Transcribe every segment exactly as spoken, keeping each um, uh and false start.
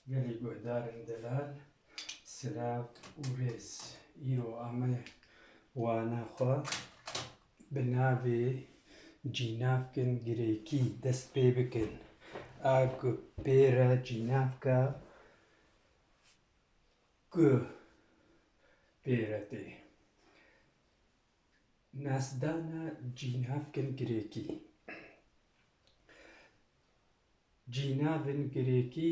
Gelî guhdarên delal, silav û rêz. Îro ame wana xwe bi navê cînavkin girêkî dest pê bikin. A gu pê re cînavka gu pê re tê. Nasdana cînavkin girêkî. Cînavin girêkî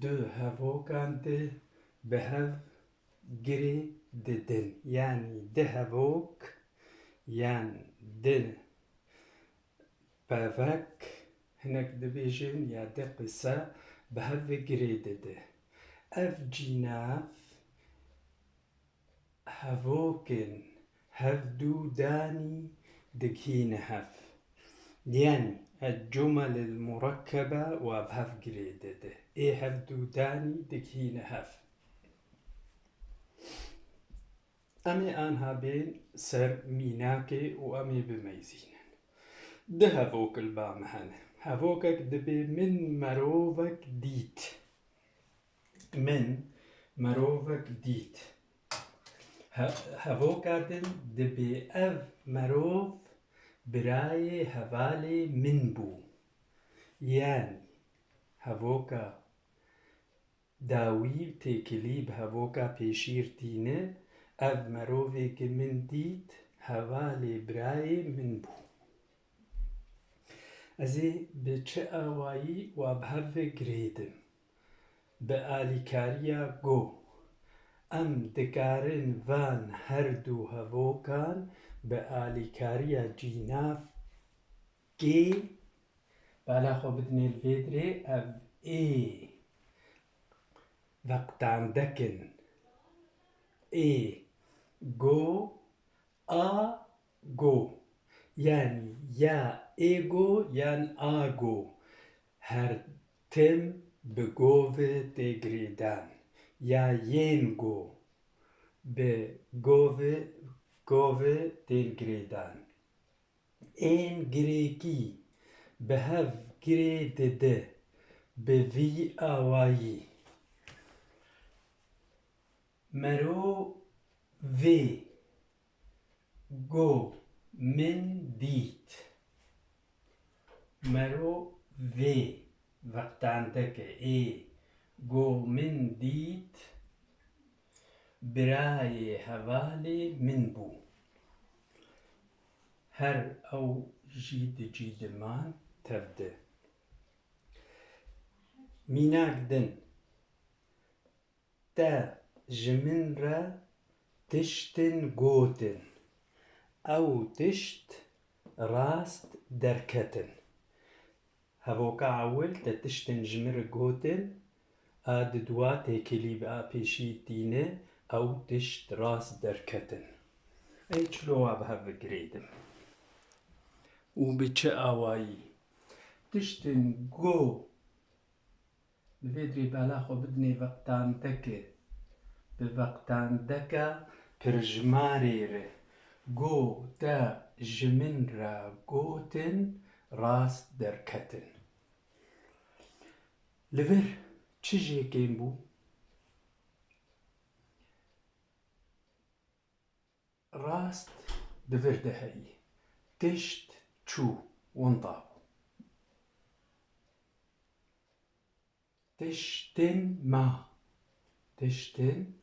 du hevokan di bi hev girê didin. Yanî di hevok yan di pevek, hinek dibêjin ya di qise bi hev ve girê dide. Ev cînav hevokên hevdûdanî digihîne hev. Yanî, el-cumelil murekkebe wa bi hev girê dide. Ê hevdûdanî digihîne hev. Em ê anha bên ser mînakê û em ê bimeyzînin. Du hevok li ba me hene. Hevokek dibê min merovek dît. Min merovek dît. He-, hevoka din dibê ev merov birayê hevalê min bû. Yanî hevoka dawî û têkilî bi hevoka pêşî re tîne, ev merovê ki min dît, hevalê birayê min bû. Ez ê bi çi awayî wa bi hev ve girêdim? Bi alîkariya go. Em dikarin van her du hevokan bi alîkariya cînav kê bala xwe bidinê li vê dirê, ev ê veqtandek in. Ê go, a go. Yanî ya ê go yan a go. Her tim bi go ve tê girêdan. Ya yên go bi go ve, go ve tên girêdan. Ên girêkî bi hev girê dide bi vî awayî. Merovê go min dît. Merovê veqtandeke ê go min dît, birayê hevalê min bû. Her ew jî di cî diman tev de. Mînak din. Te ji min re tiştin gotin. Ew tişt rast derketin. Hevoka ewil te tiştin ji min re gotin, a didwa têkilî bi a pêşî tîne, ew tişt rast derketin. Ey çilo wa bi hev ve girêdim? Û bi çi awayî? Tiştin go Li vê dirê bala xwe bidinê veqtandeke, bi veqtandeka pirjimarê re. Go te ji min re gotin, rast derketin. Li vir çi jê kêm bû? Rast di vir de heyî. Tişt çû, winda bû. Tiştin ma. Tiştin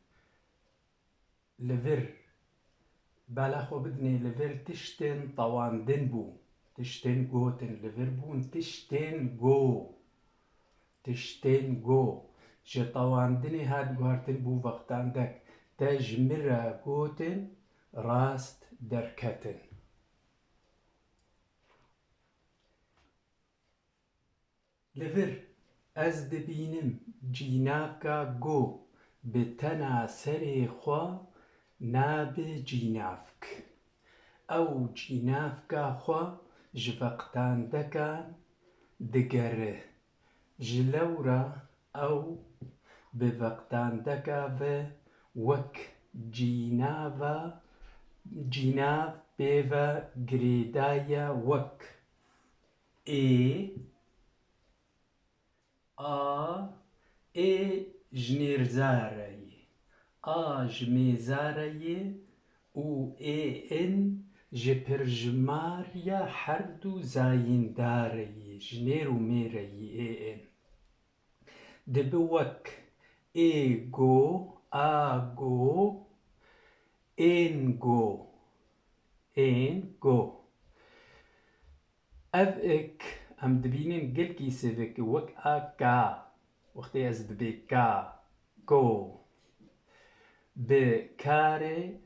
li vir. Bela xwe bidinê li vir tiştin tewandin bû. Tiştin gotin li vir bûn. Tiştên go. Tiştên go. Ji tewandinê hat guhartin bû vextandek. Te ji min re gotin, rast derketin. Li vir ez dibînim cînavka go bi tena serê xwe nabe cînavk. Ew cînavka xwe ji veqtandekan digere. Ji lewra ew bi veqtandeka ve wek cînava, cînav pê ve girêdaye wek ê, a, Ê ji nêrzareyê, a ji mêzareyê û ê in ji pirjimariya herdu zayîndareyê, ji nêr û mêreyê ê in. Dibe wek ê go, a go, ên go, ên go. Ev ik em dibînin gelkî sivik wek a ka. Wextê ez dibê ka, go. Bi karê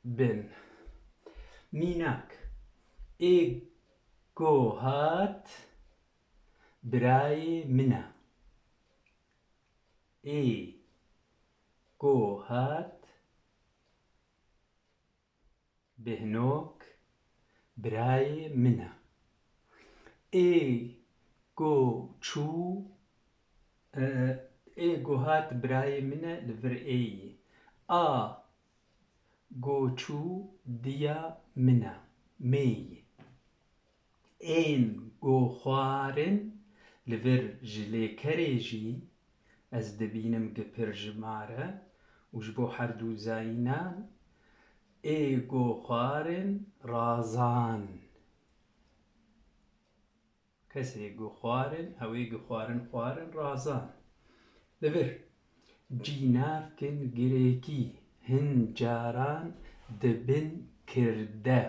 bin. Mînak. Ê go hat birayê min e. Ê go hat Behnok birayê min e. Ê go çû, e, ê go hat birayê min e li vir ê yî. A go çû diya min e, mê yî. Ên go xwarin li vir ji lêkerê jî ez dibînim gi pirjimare û ji bo herdu zayînan ê go xwarin razan. Kesê go xwarin, ew ê gi xwarin xwarin razan. Li vir cînavkin girêkî hin caran dibin kirde.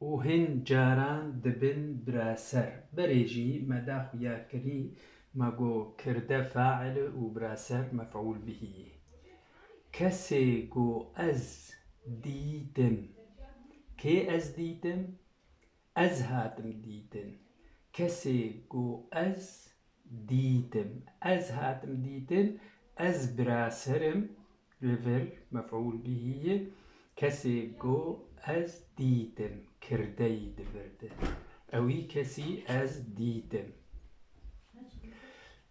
Û hin caran dibin biraser. Berê jî me da xuya kirî, me got kirde faîl û biraser mef'ûl bihî ye. Kesê got ez dîtim. Kê ez dîtim? Ez hatim dîtin. Kesê got ez dîtim. Ez hatim dîtin. Ez biraser im. Li vir mef'ûl bihî ye. Kesê got ez dîtim. Kirdeyî di vir de. Ewî kesî ez dîtim.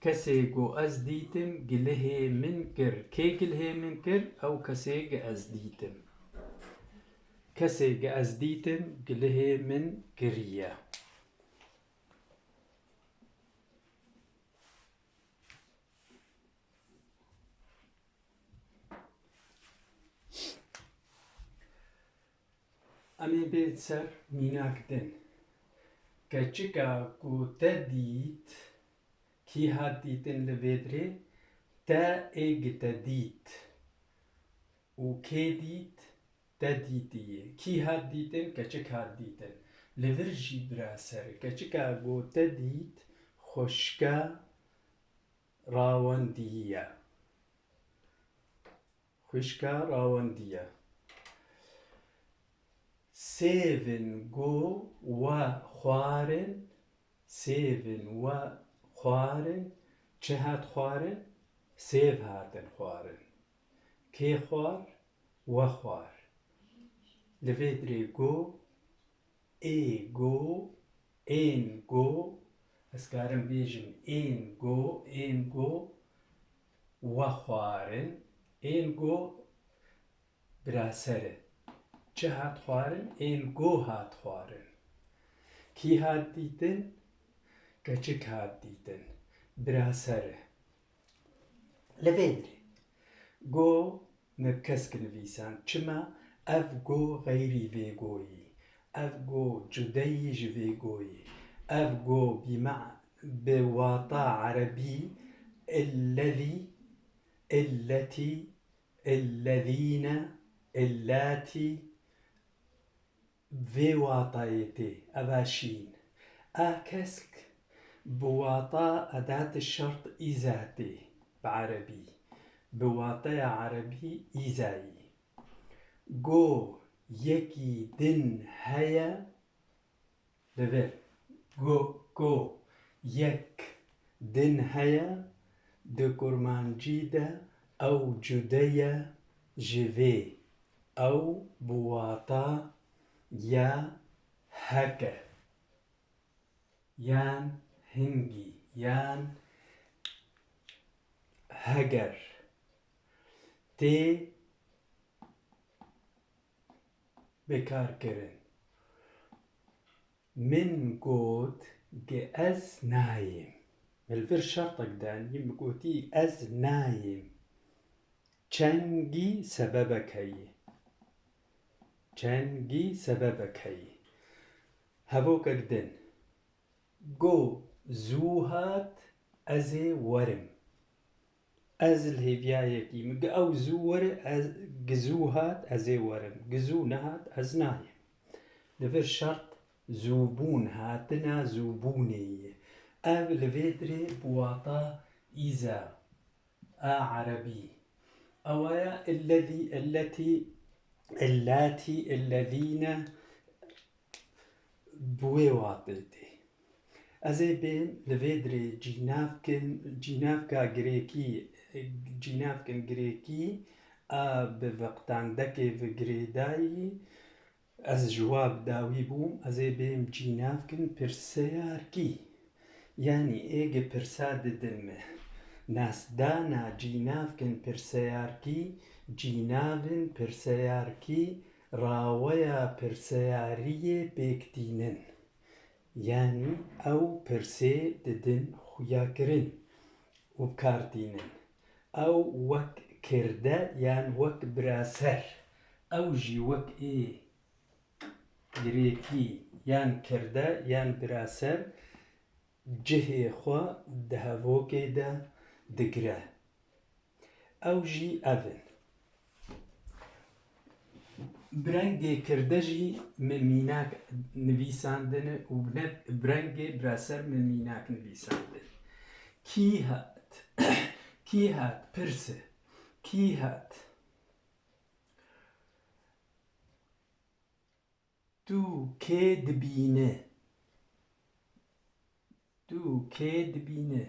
Kesê got ez dîtim, gilihê min kir. Kê gilihê min kir? Ew kesê gi ez dîtim. Kesê gi ez dîtim, gilihê min kiriye. Em ê bên ser mînak din. Keçika ku te dît, kî hat dîtin li vê dirê? Te ê gi te dît. Û kê dît? Te dîtiye. Kî hat dîtin? Keçik hat dîtin. Li vir jî bira ser. Keçika ku te dît, xwişka rawendiye. Xwişka rawendiye. Sêvin ku we xwarin, sêvin we xwarin, çi hat xwarin? Sêv hatin xwarin. Kê xwar? We xwar. Li vê dirê ku Ê go, ên go, ez karim bêjim ên go, ên go we xwarin, ên go biraser e. Çi hat xwarin? Ên go hat xwarin. Kî hat dîtin? Keçik hat dîtin. Biraser e. Li vê dirê go ne kesk nivîsand. Çima? Ev go xeyrî vê go yî. Ev go cudeyî ji vê go yî. Ev go bîma-, bi wata erebî illezî, illetî, illezîne, illatî, vê watayê tê, eva şîn. A kesk bi wata edat şert îza tê bi erebî. Bi wataya erebî îzayî. Go yekî din heye, li vir. Go, go yek din heye, di kurmancî de ew cude ye ji vê. Ew bi wata ya heke, yan hingî, yan heger tê bikarkirin. Min got, gi ez nayêm. Li vir şertek de, yanî min gotî ez nayêm. Çengî sebebek heye. Çengî sebebek heye. Hevokek din. Go zû hat, ez ê werim. Ez li hêviyayekî me. Ew zû were, ez, gi zû hat, ez ê werim. Gi zû nehat, ez nayêm. Li vir şert zûbûn, hatina zûbûnê ye. Ev li vê dirê bi wata îza a erebî. Ewaya illezî, illetî, illatî, illezîne bi wê watê tê. Ez ê bêm li vê dirê cînavkin, cînavka girêkî, cînavkin girêkî a bi veqtandekê ve girêdayî, ez ji wa bi dawî bûm, ez ê bêm cînavkin pirseyarkî. Yanî ê gi pirsa didin me. Nasdana cînavkin pirseyarkî, cînavin pirseyarkî, raweya pirseyariyê pêk tînin. Yanî ew pirsê didin xuyakirin û bi kar tînin. Ew wek kirde yan wek biraser, ew jî wek ê girêkî yan kirde yan biraser cihê xwe di hevokê de digire. Ew jî ev in. Bi rengê kirde jî min mînak nivîsandine û bi ne-, bi rengê biraser min mînak nivîsandin. Kî hat? Kî hat? Pirse. Kî hat? Tu kê dibîne? Tu kê dibîne?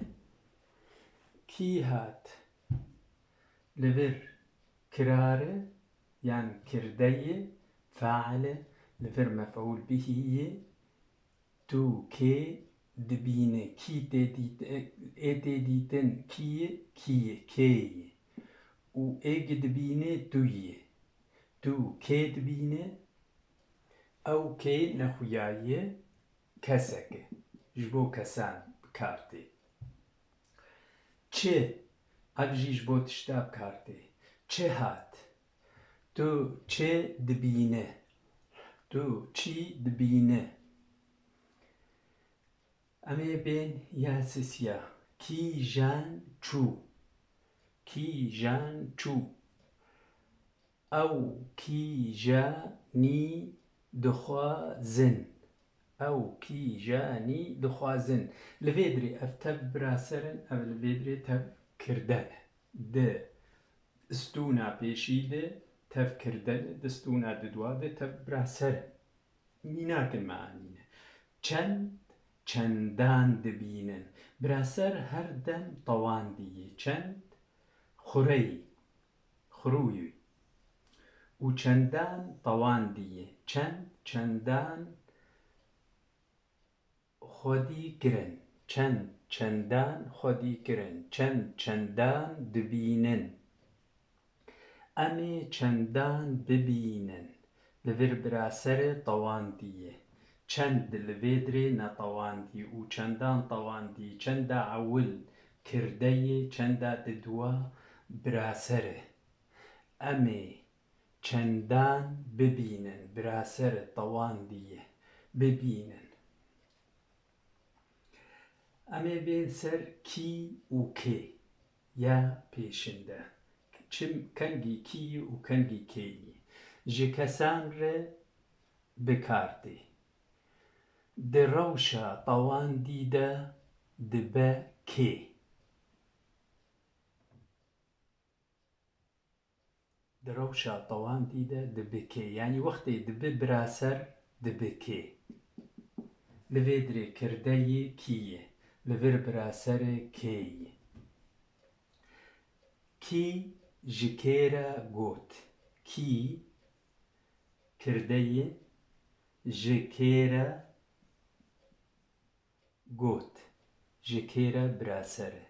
Kî hat? Li vir kirar e yan kirde ye, fail e, li vir mef'ûl bihî ye. Tu kê dibîne? Kî tê dît-, ê tê dîtin kî ye? Kî ye? Kê ye? Û ê gi dibîne tu yî. Tu kê dibîne? Ew kê nexuya ye, kesek e. Ji bo kesan bi kar tê. Çi? Ev jî ji bo tişta bi kar tê. Çi hat? Tu çi dibîne? Tu çi dibîne? Em ê bên ya sisiya. Kîjan çû? Kîjan çû? Ew kîjanî dixwazin. Ew kîjanî dixwazin. Li vê dirê ev tev biraser in, ev li vê dirê tev kirde ne. Di stûna pêşî de tev kirde ne, di stûna didwa de tev biraser in. Mînakin me anîne. Çend, çendan dibînin. Biraser her dem tewandî ye. Çend, xureyî, xurûyî. Û çendan tewandî ye. Çend, çendan xwedî kirin. Çend, çendan xwedî kirin. Çend, çendan dibînin. Em ê çendan bibînin. Li vir biraserê tewandî ye. Çend li vê dirê netewandî û çendan tewandî, çenda ewil kirdeyê, çenda didwa biraser e. Em ê çendan bibînin, biraser tewandî ye. Bibînin. Em ê bên ser kî û kê ya pêşinde. Çi, kengî kî yî û kengî kê yî ji kesan re bi kar tê. Di rewşa tewandî de dibe kê. Di rewşa tewandî de dibe kê. Yanî wextê dibe biraser dibe kê. Li vê dirê kirdeyê kî ye. Li vir biraserê kê ye. Kî ji kê re got? Kî kirdeyê ji kê re got? Ji kê re biraser e?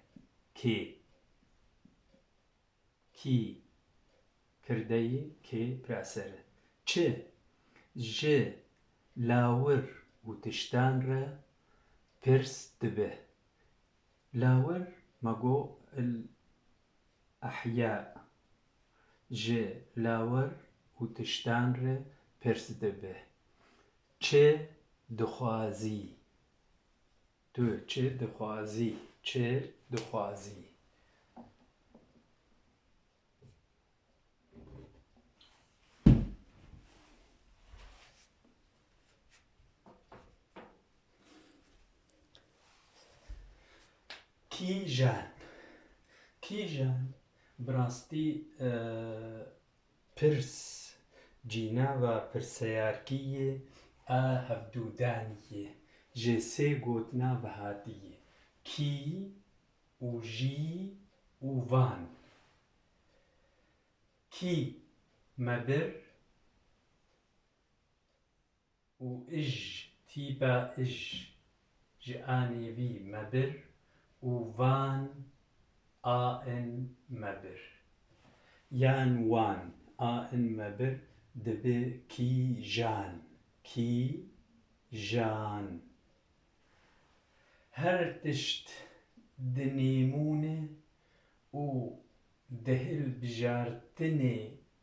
Kê? Kî kirdeyê kê biraser e? Çi? Ji lawir û tiştan re pirs dibe. Lawir me got il ehya. Ji lawir û tiştan re pirs dibe. Çi dixwazî? Tu çi dixwazî? Çi dixwazî? Kîjan? Kîjan? Bi rastî, e, pirs, cînava pirseyarkî yê a hevdûdanî yê. Ji sê gotina ve hatî yê. Kî û jî û van. Kî me bir û ij, tîpa ij, ji a nêvî me bir û van a in me bir. Yan wan a in me bir dibe kîjan, kîjan. Her tişt di nêmûnê û di hilbijartinê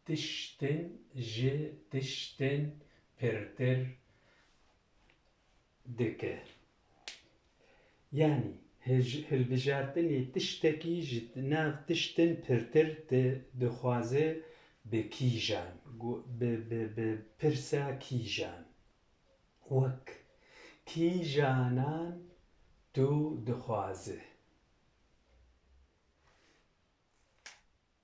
tiştin ji tiştin pirtir dike. Yanî, hij-, hilbijartinê tiştekî ji nav tiştin pirtir di-, dixwaze bi kîjan, gu-, bi, bi, bi pirsa kîjan. Wek, kîjanan tu dixwaze?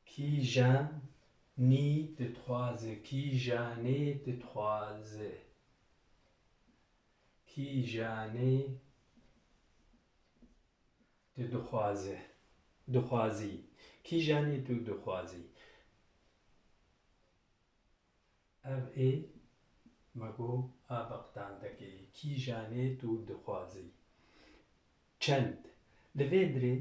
Kîjanî tu dixwaze? Kîjanê tu dixwaze? Kîjanê tu dixwaze? Dixwazî. Kîjanê tu dixwazî? Ev ê me got a beqdandekê, kîjanê tu dixwazî? Çend. Li vê dirê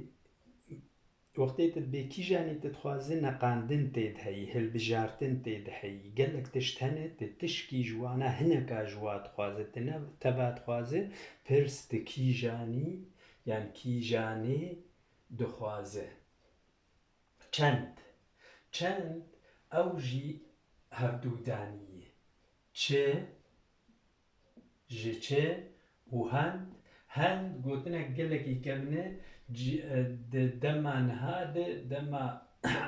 wextê tu dibê kîjanê tu dixwazî, neqandin tê de heyî, hilbijartin tê de heyî. Gelek tişt hene, tu tişkî ji wana hineka ji wa dixwaze, tu ne teva dixwaze, pirs tu kîjanî, yan kîjanê dixwaze. Çend. Çend ew jî hevdûdanî ye. Çi, ji çi û hend. Hend gotinek gelekî kevn e, cî-, e, di dema niha de, dema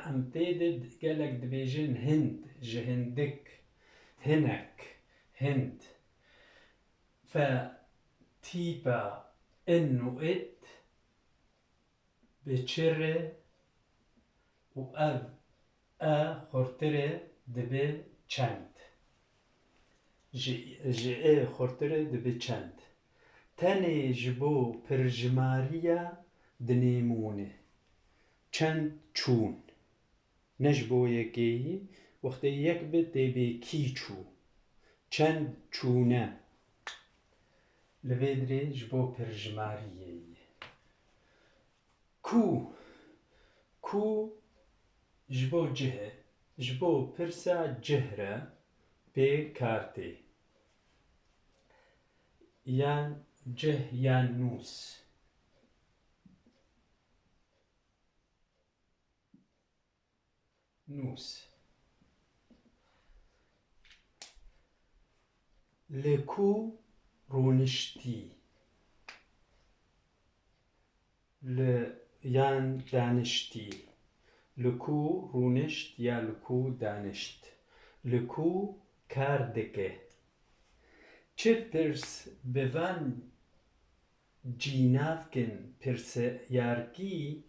em tê de gelek dibêjin hind, ji hindik, hinek, hind. Fe tîpa in û it, bi çi re û ev e xurtir e dibe çend. Ji, ji ê xurtir e dibe çend. Tenê ji bo pirjimariya di nêmûnê çend çûn. Ne ji bo yekê yî, wextê yek be tê bê kî çû. Çend çûne. Li vê dirê ji bo pirjimariyê yî. Ku, ku ji bo cih e, ji bo pirsa cih re pê kar tê. Yan cih yan nûs. Nûs. Li ku rûniştî? Li yan daniştî? Li ku rûnişt ya li ku danişt? Li ku kar dike? Çi pirs bi van cînavkin pirsiyarkî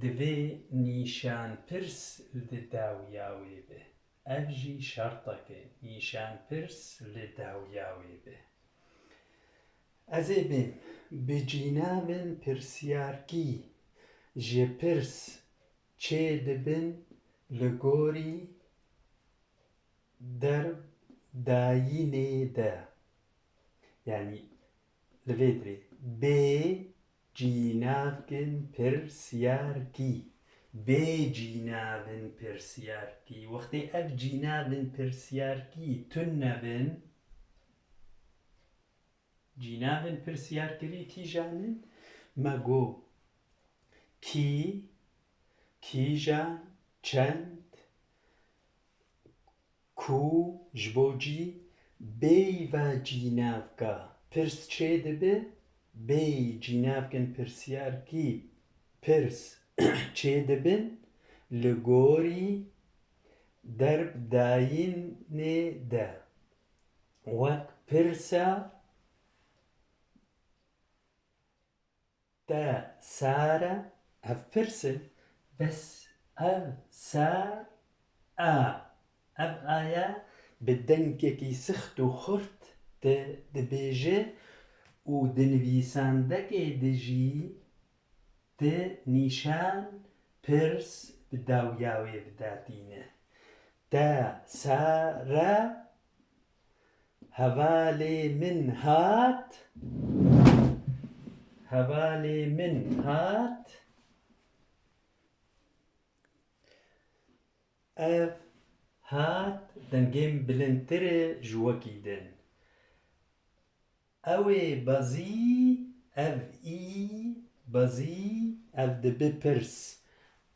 divê nîşanpirs li dawiya wê be. Ev jî şertek e, nîşanpirs li dawiya wê be. Ez ê bêm, bi cînavên pirsiyarkî ji pirs çêdibin li gorî derb dayînê de. Yanî li vê dirê bê cînavkin pirsiyarkî. Bê cînavin pirsiyarkî. Wextê ev cînavin pirsiyarkî tune bin, cînavên pirsiyarkirî kîjan in? Me got, Kî, kîjan, çend, ku, ji bo cî, bêyî va cînavka pirs çêdibe, bêyî cînavkên pirsiyarkî pirs çêdibin, li gorî derbdayînê de. Wek pirsa te sar e, ev pirs e, bes ev sar a. Ev aya bi dengekî sixt û xurt di-, dibêje û di nivîsandekê de jî di nîşan pirs bi dawiya wê vidatîne. Te sar e, hevalê min hat, hevalê min hat. Ev hat dengên bilindtir e ji wekî din. Ew ê bezî, ev î bezî, ev dibe pirs.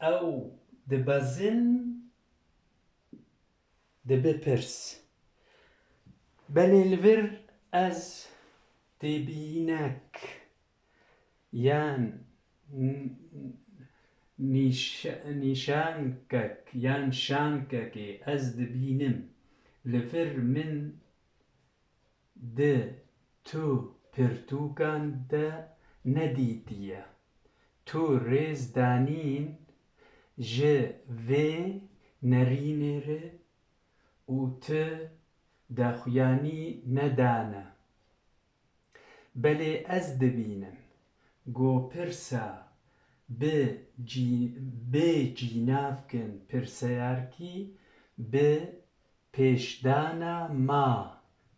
Ew dibezin, dibe pirs. Belê li vir ez têbînek yan n-, nîş-, nîşankek yan şankekê ez dibînim. Li vir min di tu pirtûkan de nedîtiye. Tu rêz danîn ji vê nerînê re û tu daxuyanî nedane. Belê ez dibînim ku pirsa bi cî-, bê cînavkin pirseyarkî bi pêşdana ma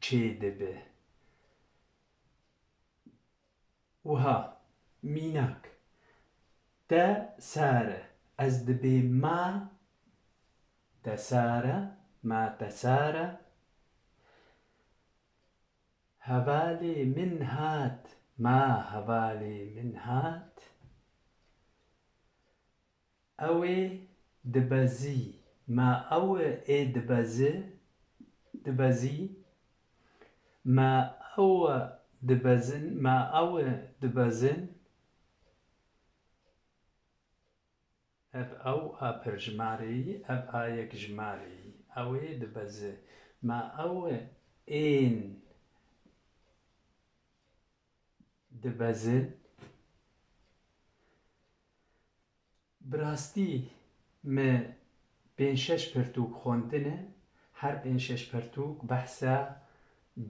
çêdibe. Wiha, mînak, te sar e, ez dibê ma te sar e, ma te sar e. Hevalê min hat, ma hevalê min hat. Ew ê dibezî, ma ew ê dibezi, dibezî. Ma ew dibezin, ma ew dibezin. Ev ew a pirjimareyî, ev a yekjimareyî. Ew ê dibezi. Ma ew ên dibezin. Bi rastî me pênc şeş pirtûk xwendine, her pênc şeş pirtûk behsa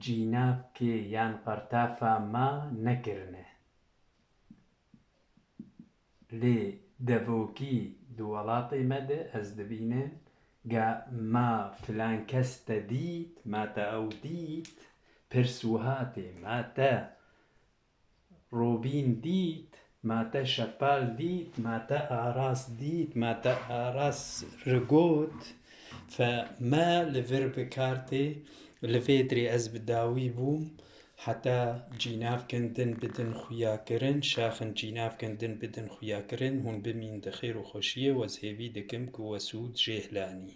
cînavkê yan qertafa ma nekirine. Lê devokî di welatê me de ez dibînim, ga ma filan kes te dît, ma te ew dît, pirs wiha tê, ma te Robîn dît, ma te şepal dît, ma te aras dît, ma te aras rigot. Fe me li vir bi kar tê, li vê dirê ez bi dawî bûm, heta cînavkin din bidin xuyakirin, şaxin cînavkin din bidin xuyakirin, hûn bimîn di xêr û xweşiyê, we ez hêvî dikim ku we sûd jê hilanî.